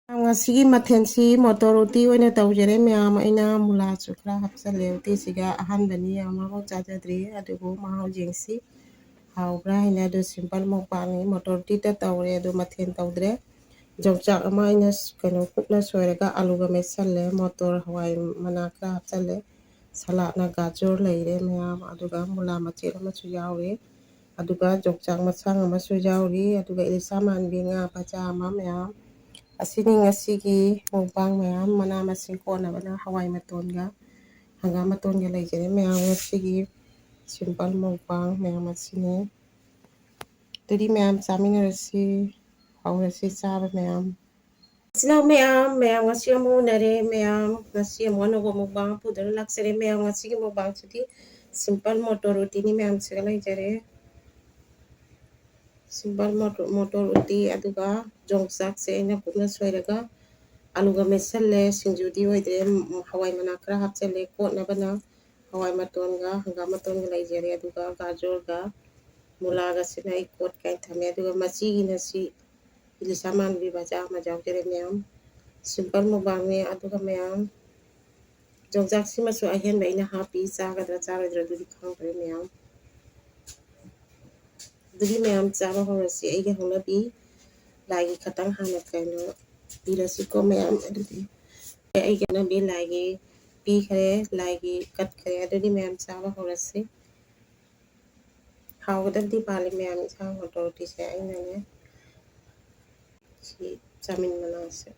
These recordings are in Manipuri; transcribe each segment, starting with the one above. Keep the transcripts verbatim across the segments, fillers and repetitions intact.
ꯉꯁꯤꯒꯤ ꯃꯊꯦꯜꯁꯤ ꯃꯣꯇꯣꯔ ꯎꯇꯤ ꯑꯣꯏꯅ ꯇꯧꯖꯔꯦ ꯃꯌꯥꯝ꯫ ꯑꯩꯅ ꯃꯨꯂꯥꯁꯨ ꯈꯔ ꯍꯥꯞꯆꯜꯂꯦ꯫ ꯎꯇꯤꯁꯤꯒ ꯑꯍꯥꯟꯕꯅꯤ, ꯑꯃꯐꯥꯎ ꯆꯥꯖꯗ꯭ꯔꯤ, ꯑꯗꯨꯕꯨ ꯃꯍꯥꯎ ꯌꯦꯡꯁꯤ꯫ ꯍꯥꯎꯕ꯭ꯔꯥ ꯍꯥꯏꯅ꯫ ꯑꯗꯨ ꯁꯤꯝꯄꯜ ꯃꯨꯛꯕꯥꯡꯅꯤ꯫ ꯃꯣꯇꯣꯔ ꯎꯇꯤꯗ ꯇꯧꯔꯦ, ꯑꯗꯨ ꯃꯊꯦꯜ ꯇꯧꯗ꯭ꯔꯦ꯫ ꯌꯣꯡꯆꯥꯛ ꯑꯃ ꯑꯩꯅ ꯀꯩꯅꯣ ꯀꯨꯞꯅ ꯁꯣꯏꯔꯒ ꯑꯂꯨꯒ ꯃꯦꯠꯁꯜꯂꯦ꯫ ꯃꯣꯇꯣꯔ ꯍꯋꯥꯏ ꯃꯅꯥ ꯈꯔ ꯍꯥꯞꯆꯜꯂꯦ꯫ ꯁꯂꯥꯠꯅ ꯒꯥꯖꯣꯔ ꯂꯩꯔꯦ ꯃꯌꯥꯝ, ꯑꯗꯨꯒ ꯃꯨꯂꯥ ꯃꯆꯦꯠ ꯑꯃꯁꯨ ꯌꯥꯎꯔꯤ, ꯑꯗꯨꯒ ꯌꯣꯡꯆꯥꯛ ꯃꯁꯥꯡ ꯑꯃꯁꯨ ꯌꯥꯎꯔꯤ, ꯑꯗꯨꯒ ꯏꯂꯤꯁꯥ ꯃꯥꯟꯕꯤ ꯉꯥ ꯃꯆꯥ ꯑꯃ ꯃꯌꯥꯝ꯫ ꯑꯁꯤꯅꯤ ꯉꯁꯤꯒꯤ ꯃꯨꯛꯕꯥꯡ ꯃꯌꯥꯝ꯫ ꯃꯅꯥ ꯃꯁꯤꯡ ꯀꯣꯟꯅꯕꯅ ꯍꯋꯥꯏ ꯃꯇꯣꯟꯒ ꯍꯪꯒꯥꯝ ꯃꯇꯣꯟꯒ ꯂꯩꯖꯔꯦ ꯃꯌꯥꯝ꯫ ꯉꯁꯤꯒꯤ ꯁꯤꯝꯄꯜ ꯃꯨꯛꯕꯥꯡ ꯃꯌꯥꯝ ꯑꯁꯤꯅꯤ꯫ ꯑꯗꯨꯗꯤ ꯃꯌꯥꯝ ꯆꯥꯃꯤꯟꯅꯔꯁꯤ, ꯍꯧꯔꯁꯤ ꯆꯥꯕ ꯃꯌꯥꯝ꯫ ꯏꯆꯤꯟ ꯏꯅꯥꯎ ꯃꯌꯥꯝ, ꯃꯌꯥꯝ ꯉꯁꯤ ꯑꯃꯨꯛ ꯎꯅꯔꯦ ꯃꯌꯥꯝ꯫ ꯉꯁꯤ ꯑꯃꯨꯛ ꯑꯅꯧꯕ ꯃꯨꯛꯕꯥꯡ ꯄꯨꯗꯨꯅ ꯂꯥꯛꯆꯔꯦ ꯃꯌꯥꯝ꯫ ꯉꯁꯤꯒꯤ ꯃꯨꯛꯕꯥꯡꯁꯤꯗꯤ ꯁꯤꯝꯄꯜ ꯃꯣꯇꯣꯔ ꯎꯇꯤꯅꯤ ꯃꯌꯥꯝ, ꯁꯤꯒ ꯂꯩꯖꯔꯦ꯫ ꯁꯤꯝꯄꯜ ꯃꯣꯇꯣꯔ, ꯃꯣꯇꯣꯔ ꯎꯇꯤ, ꯑꯗꯨꯒ ꯌꯣꯡꯆꯥꯛꯁꯦ ꯑꯩꯅ ꯀꯨꯞꯅ ꯁꯣꯏꯔꯒ ꯑꯂꯨꯒ ꯃꯦꯠꯁꯜꯂꯦ꯫ ꯁꯤꯡꯖꯨꯗꯤ ꯑꯣꯏꯗ꯭ꯔꯦ, ꯍꯋꯥꯏ ꯃꯅꯥ ꯈꯔ ꯍꯥꯞꯆꯜꯂꯦ꯫ ꯀꯣꯠꯅꯕꯅ ꯍꯋꯥꯏ ꯃꯇꯣꯟꯒ ꯍꯪꯒꯥꯝ ꯃꯇꯣꯟꯒ ꯂꯩꯖꯔꯦ, ꯑꯗꯨꯒ ꯒꯥꯖꯣꯔꯒ ꯃꯨꯂꯥꯒꯁꯤꯅ ꯑꯩ ꯀꯣꯠ ꯀꯥꯏꯅ ꯊꯝꯃꯦ꯫ ꯑꯗꯨꯒ ꯃꯆꯤꯒꯤꯅ ꯁꯤ ꯏꯂꯤꯁꯥ ꯃꯥꯟꯕꯤ ꯃꯆꯥ ꯑꯃ ꯌꯥꯎꯖꯔꯦ ꯃꯌꯥꯝ꯫ ꯁꯤꯝꯄꯜ ꯃꯨꯛꯕꯥꯡꯅꯦ꯫ ꯑꯗꯨꯒ ꯃꯌꯥꯝ, ꯌꯣꯡꯆꯥꯛꯁꯤꯃꯁꯨ ꯑꯍꯦꯟꯕ ꯑꯩꯅ ꯍꯥꯞꯄꯤ, ꯆꯥꯒꯗ꯭ꯔꯥ ꯆꯥꯔꯣꯏꯗ꯭ꯔꯥ ꯑꯗꯨꯗꯤ ꯈꯪꯗ꯭ꯔꯦ ꯃꯌꯥꯝ꯫ ꯑꯗꯨꯗꯤ ꯃꯌꯥꯝ ꯆꯥꯕ ꯍꯧꯔꯁꯤ꯫ ꯑꯩꯒꯤ ꯍꯧꯅꯕꯤ ꯂꯥꯏꯒꯤ ꯈꯇꯪ ꯍꯥꯟꯅ ꯀꯩꯅꯣ ꯄꯤꯔꯁꯤꯀꯣ ꯃꯌꯥꯝ꯫ ꯑꯗꯨꯗꯤ ꯑꯩꯒꯤ ꯍꯧꯅꯕꯤ ꯂꯥꯏꯒꯤ ꯄꯤꯈ꯭ꯔꯦ, ꯂꯥꯏꯒꯤ ꯀꯠꯈ꯭ꯔꯦ꯫ ꯑꯗꯨꯗꯤ ꯃꯌꯥꯝ ꯆꯥꯕ ꯍꯧꯔꯁꯤ꯫ ꯍꯥꯎꯒꯗꯕꯗꯤ ꯃꯥꯜꯂꯤ ꯃꯌꯥꯝ, ꯏꯟꯁꯥꯡ ꯃꯣꯇꯣꯔ ꯎꯇꯤꯁꯦ꯫ ꯑꯩꯅꯅꯦ ꯁꯤ ꯆꯥꯃꯤꯟ ꯃꯅꯥꯁꯦ꯫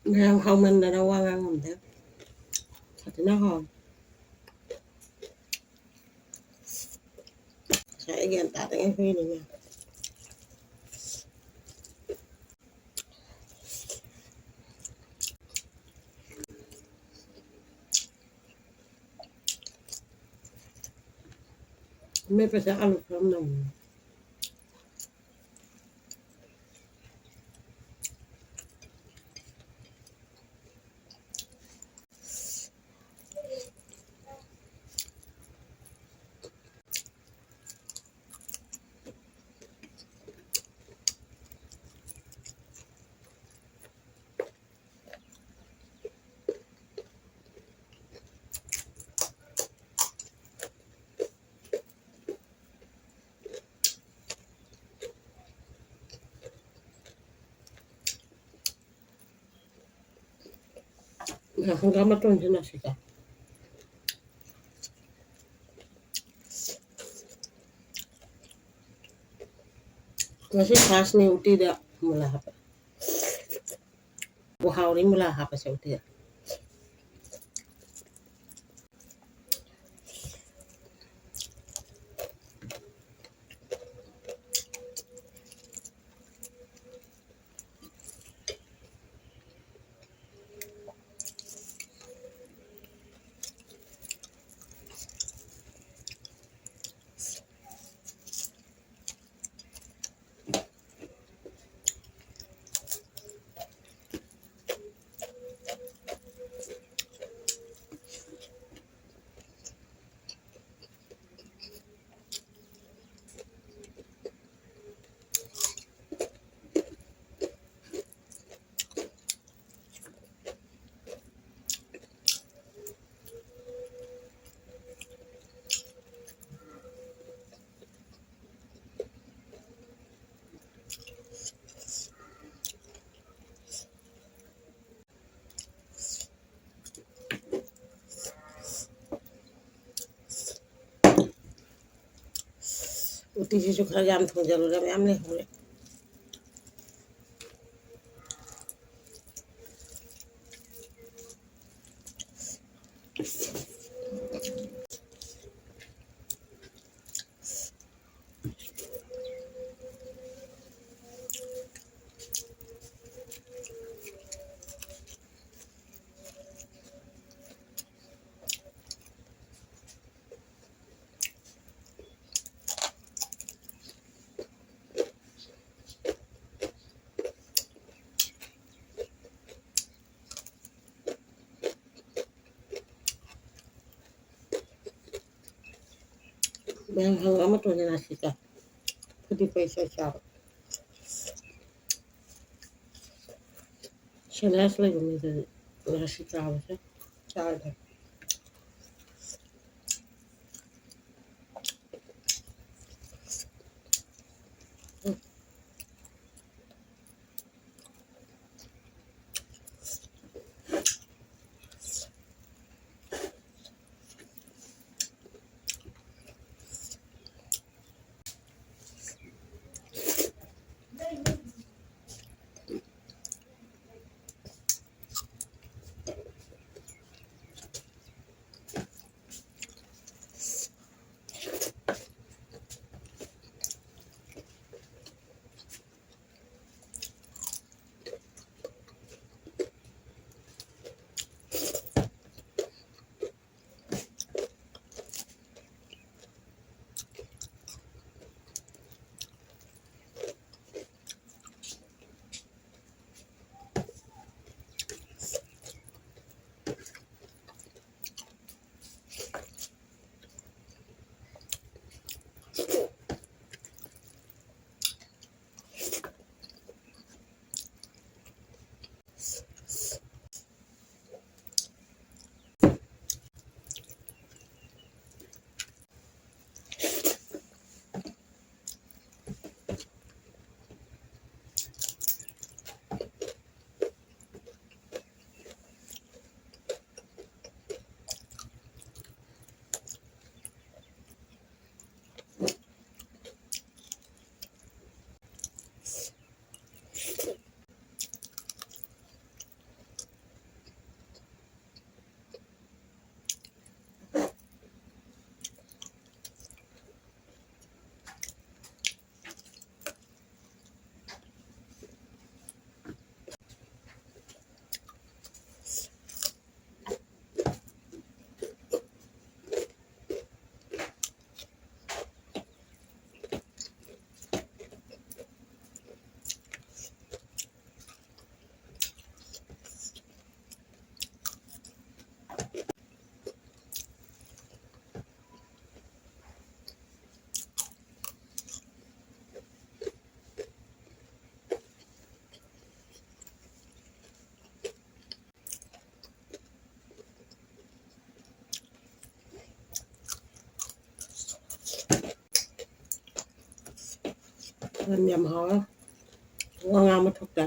ꯃꯌꯥꯝ ꯍꯥꯎꯃꯟꯗꯅ ꯋꯥ ꯉꯥꯡ ꯉꯝꯗꯦ꯫ ꯐꯖꯅ ꯍꯥꯎ꯫ ꯉꯁꯥꯏ ꯑꯩ ꯒ꯭ꯌꯥꯟ ꯇꯥꯗꯉꯩ ꯍꯨꯏꯅꯤꯅꯦ꯫ ꯃꯦꯠꯄꯁꯦ ꯑꯂꯨ ꯈꯔ ꯅꯝꯃꯦ꯫ ꯍꯪꯒꯥꯝ ꯃꯇꯣꯟꯁꯤꯅ ꯁꯤꯗ꯫ ꯉꯁꯤ ꯐꯥꯔꯁꯅꯦ ꯎꯇꯤꯗ ꯃꯨꯂꯥ ꯍꯥꯞꯄ꯫ ꯍꯥꯎꯔꯤ ꯃꯨꯂꯥ ꯍꯥꯞꯄꯁꯦ ꯎꯇꯤꯗ꯫ ꯎꯇꯤꯁꯤꯁꯨ ꯈꯔ ꯌꯥꯝ ꯊꯣꯡꯖꯜꯂꯨꯔꯦ, ꯃꯌꯥꯝ ꯂꯩꯍꯧꯔꯦ꯫ ꯃꯌꯥꯝ ꯍꯪꯉꯛꯑ ꯃꯇꯨꯡꯗ ꯅꯥꯁꯤ ꯆꯥ꯫ ꯐꯗꯤ ꯐꯩ ꯆꯥꯛ ꯆꯥꯕ꯫ ꯁꯦꯂꯤꯌꯥꯁ ꯂꯩꯕ ꯃꯤꯗꯗꯤ ꯅꯥꯁꯤ ꯆꯥꯕꯁꯦ ꯆꯥꯗꯦ꯫ ꯌꯥꯝ ꯍꯥꯎꯋꯦ꯫ ꯋꯥ ꯉꯥꯡꯕ ꯊꯣꯛꯇꯦ꯫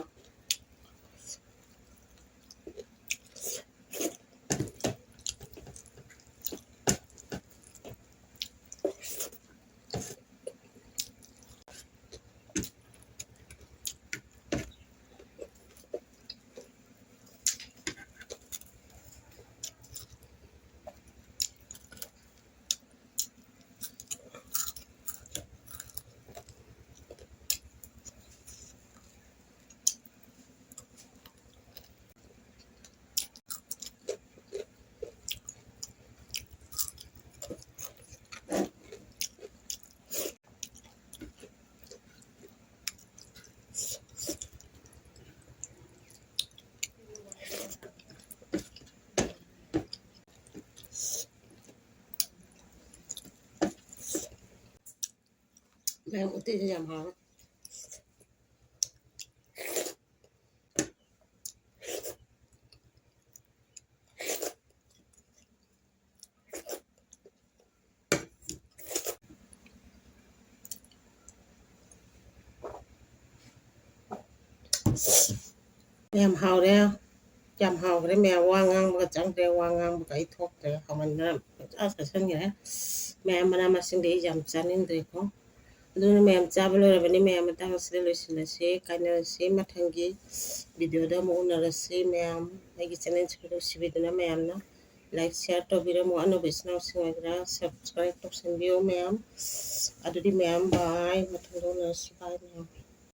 ꯃꯌꯥꯝ ꯎꯇꯤꯁꯦ ꯌꯥꯝ ꯍꯥꯎꯋꯦ꯫ ꯌꯥꯝ ꯍꯥꯎꯔꯦ꯫ ꯌꯥꯝ ꯍꯥꯎꯈ꯭ꯔꯦ ꯃꯌꯥꯝ꯫ ꯋꯥ ꯉꯥꯡꯕꯒ ꯆꯪꯗ꯭ꯔꯦ꯫ ꯋꯥ ꯉꯥꯡꯕꯒ ꯑꯩ ꯊꯣꯛꯇ꯭ꯔꯦ꯫ ꯍꯥꯎꯃꯟꯗꯅ ꯄꯪꯆꯥ ꯆꯥꯁꯤꯟꯈ꯭ꯔꯦ꯫ ꯃꯌꯥꯝ ꯃꯅꯥ ꯃꯁꯤꯡꯗꯤ ꯑꯩ ꯌꯥꯝ ꯆꯥꯅꯤꯡꯗ꯭ꯔꯦꯀꯣ꯫ ꯑꯗꯨꯅ ꯃꯌꯥꯝ ꯆꯥꯕ ꯂꯣꯏꯔꯕꯅꯤ꯫ ꯃꯌꯥꯝ ꯃꯇꯥꯡ ꯑꯁꯤꯗ ꯂꯣꯏꯁꯤꯜꯂꯁꯤ꯫ ꯀꯥꯏꯅꯔꯁꯤ꯫ ꯃꯊꯪꯒꯤ videoꯗ ꯑꯃꯨꯛ ꯎꯅꯔꯁꯤ꯫ ꯃꯌꯥꯝ ꯑꯩꯒꯤ channelꯁꯤꯕꯨ ꯅꯨꯡꯁꯤꯕꯤꯗꯨꯅ ꯃꯌꯥꯝꯅ like, share ꯇꯧꯕꯤꯔꯝꯃꯨ꯫ ꯑꯅꯧꯕ ꯏꯆꯤꯟ ꯏꯅꯥꯎꯁꯤꯡ ꯑꯣꯏꯒꯦꯔꯥ, subscribe ꯇꯧꯁꯟꯕꯤꯌꯨ ꯃꯌꯥꯝ꯫ ꯑꯗꯨꯗꯤ ꯃꯌꯥꯝ bye꯫ ꯃꯊꯪꯗ ꯎꯅꯔꯁꯤ꯫ Bye ꯃꯌꯥꯝ꯫